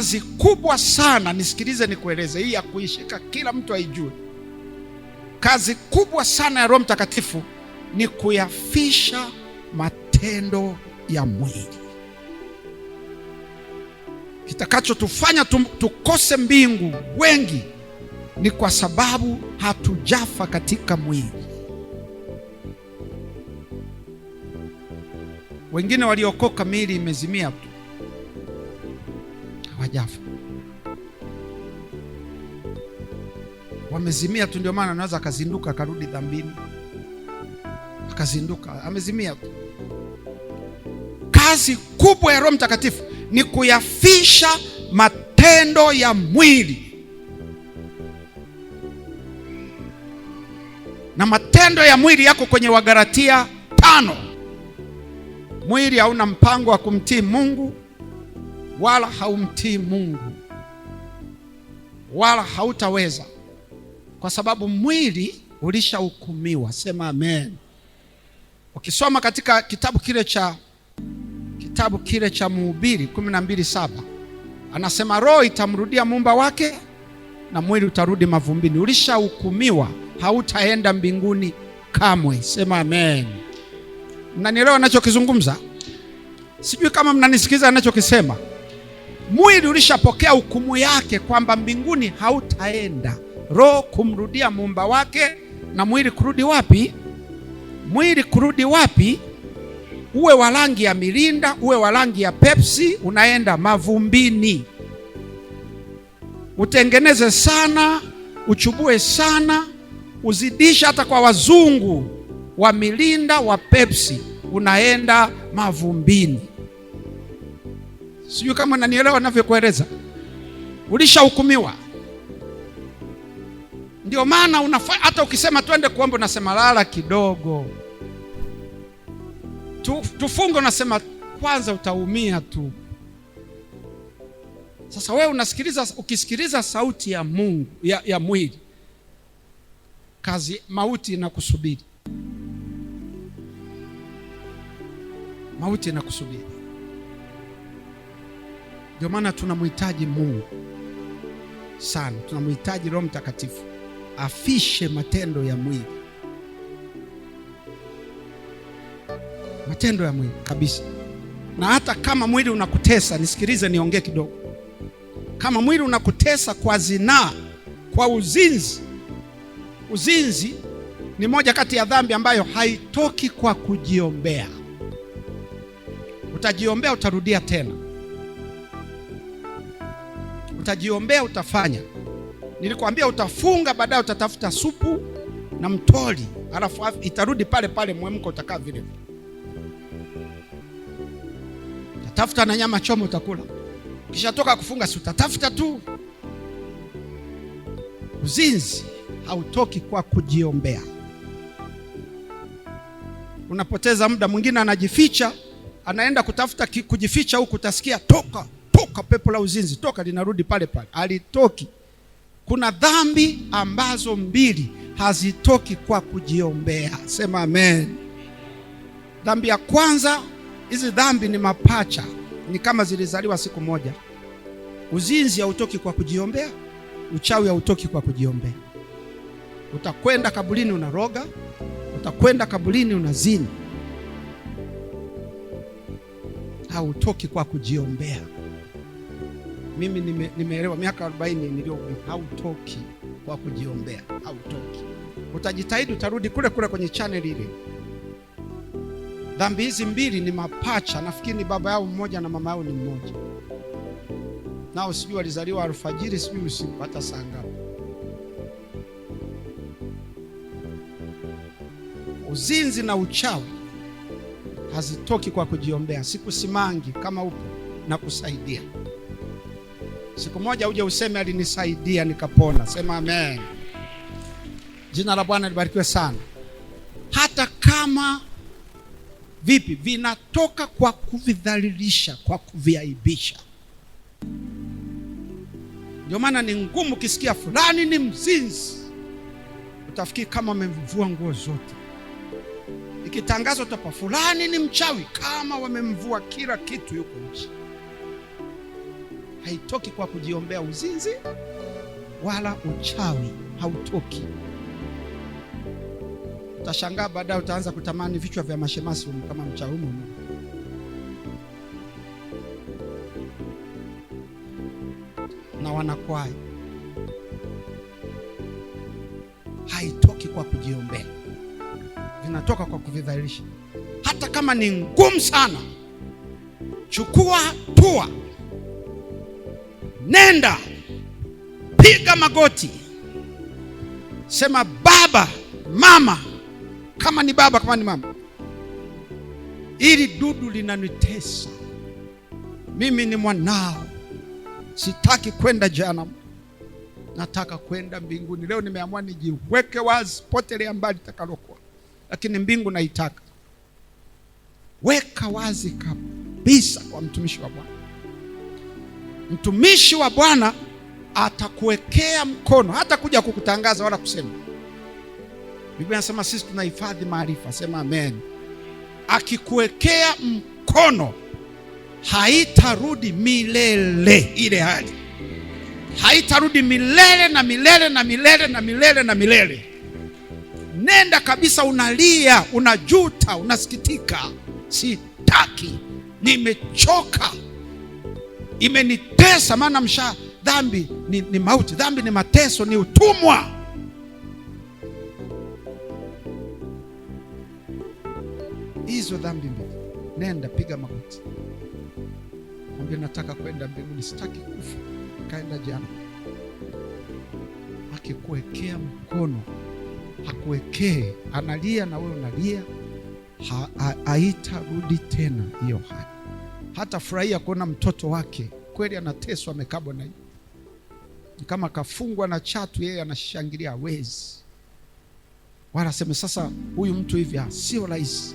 Kazi kubwa sana, nisikilize nikueleze, hii ya kuishika kila mtu aijue. Kazi kubwa sana ya Roho Mtakatifu ni kuyafisha matendo ya mwili. Kitakachotufanya tukose mbingu wengi ni kwa sababu hatujafa katika mwili. Wengine waliokoka miili imezimia tu, hawajafa, wamezimia tu. Ndio maana anaweza akazinduka akarudi dhambini, akazinduka amezimia tu. Kazi kubwa ya Roho Mtakatifu ni kuyafisha matendo ya mwili, na matendo ya mwili yako kwenye Wagalatia 5. Mwili hauna mpango wa kumtii Mungu, wala haumtii Mungu, wala hautaweza, kwa sababu mwili ulishahukumiwa. Sema amen. Ukisoma katika kitabu kile cha Mhubiri 12:7, anasema roho itamrudia muumba wake na mwili utarudi mavumbini. Ulishahukumiwa, hautaenda mbinguni kamwe. Sema amen. Mnanielewa ninachokizungumza? Sijui kama mnanisikiza ninachokisema. Mwili ulishapokea hukumu yake kwamba mbinguni hautaenda. Roho kumrudia muumba wake na mwili kurudi wapi? Mwili kurudi wapi? Uwe wa rangi ya mirinda, uwe wa rangi ya Pepsi, unaenda mavumbini. Utengeneze sana, uchubue sana, uzidishe hata kwa wazungu wa mirinda, wa Pepsi, unaenda mavumbini. Sijui kama unanielewa ninavyokueleza. Ulishahukumiwa. Ndio maana hata ukisema twende kuomba unasema lala kidogo. Tufunge unasema kwanza utaumia tu. Sasa wewe unasikiliza, ukisikiliza sauti ya Mungu, ya mwili, kazi mauti inakusubiri. Mauti inakusubiri. Ndio maana tunamhitaji Mungu sana, tunamhitaji Roho Mtakatifu afishe matendo ya mwili. Matendo ya mwili kabisa. Na hata kama mwili unakutesa, nisikilize niongee kidogo. Kama mwili unakutesa kwa zinaa, kwa uzinzi, uzinzi ni moja kati ya dhambi ambayo haitoki kwa kujiombea. Utajiombea utarudia tena. Utajiombea utafanya. Nilikwambia utafunga, baadaye utatafuta supu na mtoli, alafu itarudi pale pale, mwemko utakaa vile vile. Utatafuta na nyama choma utakula. Ukishatoka kufunga si utatafuta tu. Uzinzi hautoki kwa kujiombea. Unapoteza muda. Mwingine anajificha, anaenda kutafuta kujificha huku, utasikia toka, toka, pepo la uzinzi, toka, linarudi pale pale. Halitoki. Kuna dhambi ambazo mbili hazitoki kwa kujiombea. Sema amen. Dhambi ya kwanza, hizi dhambi ni mapacha, ni kama zilizaliwa siku moja. Uzinzi hautoki kwa kujiombea, uchawi hautoki kwa kujiombea. Utakwenda kaburini unaroga, utakwenda kaburini unazini. Hautoki kwa kujiombea. Mimi nimeelewa miaka 40 niliyohubiri, hautoki kwa kujiombea, hautoki. Utajitahidi utarudi kule kule kwenye channel ile. Dhambi hizi mbili ni mapacha, nafikiri ni baba yao mmoja na mama yao ni mmoja. Nao sijui walizaliwa alfajiri, sijui usiku, hata saa ngapi. Uzinzi na uchawi hazitoki kwa kujiombea. Sikusimangi, kama upo na kusaidia. Siku moja uje useme alinisaidia nikapona. Sema amen. Jina la Bwana libarikiwe sana. Hata kama vipi, vinatoka kwa kuvidhalilisha, kwa kuviaibisha. Ndio maana ni ngumu ukisikia fulani ni mzinzi, utafikiri kama amemvua nguo zote. Ikitangazwa tapa fulani ni mchawi, kama wamemvua kila kitu, yuko nje. Haitoki kwa kujiombea uzinzi wala uchawi, hautoki. Utashangaa baadaye utaanza kutamani vichwa vya mashemasi kama mchawi humo. Na wanakwaya. Haitoki kwa kujiombea, vinatoka kwa kuvidhalilisha. Hata kama ni ngumu sana, chukua hatua, nenda, piga magoti, sema baba, mama, kama ni baba, kama ni mama, ili dudu linanitesa mimi, ni mwanao, sitaki kwenda jehanamu, nataka kwenda mbinguni. Leo nimeamua nijiweke wazi, potelea mbali takalokuwa, lakini mbingu naitaka. Weka wazi kabisa kwa mtumishi wa Bwana. Mtumishi wa Bwana atakuwekea mkono, hata kuja kukutangaza wala kusema. Biblia inasema sisi tunahifadhi maarifa. Sema amen. Akikuwekea mkono haitarudi milele ile hali, haitarudi milele na milele na milele na milele na milele. Nenda kabisa, unalia, unajuta, unasikitika, sitaki, nimechoka, imenitesa. Maana dhambi ni mauti, dhambi ni mateso, ni utumwa. Hizo dhambi mbili, nenda piga magoti, mwambie nataka kwenda mbinguni, sitaki kufa kaenda jana. Akikuwekea mkono, hakuwekee, analia na wewe unalia, haitarudi tena hiyo hali. Hata furahia kuona mtoto wake kweli anateswa, amekabwa na hiyo, kama kafungwa na chatu, yeye anashangilia, hawezi wala aseme sasa huyu mtu hivi, sio rahisi.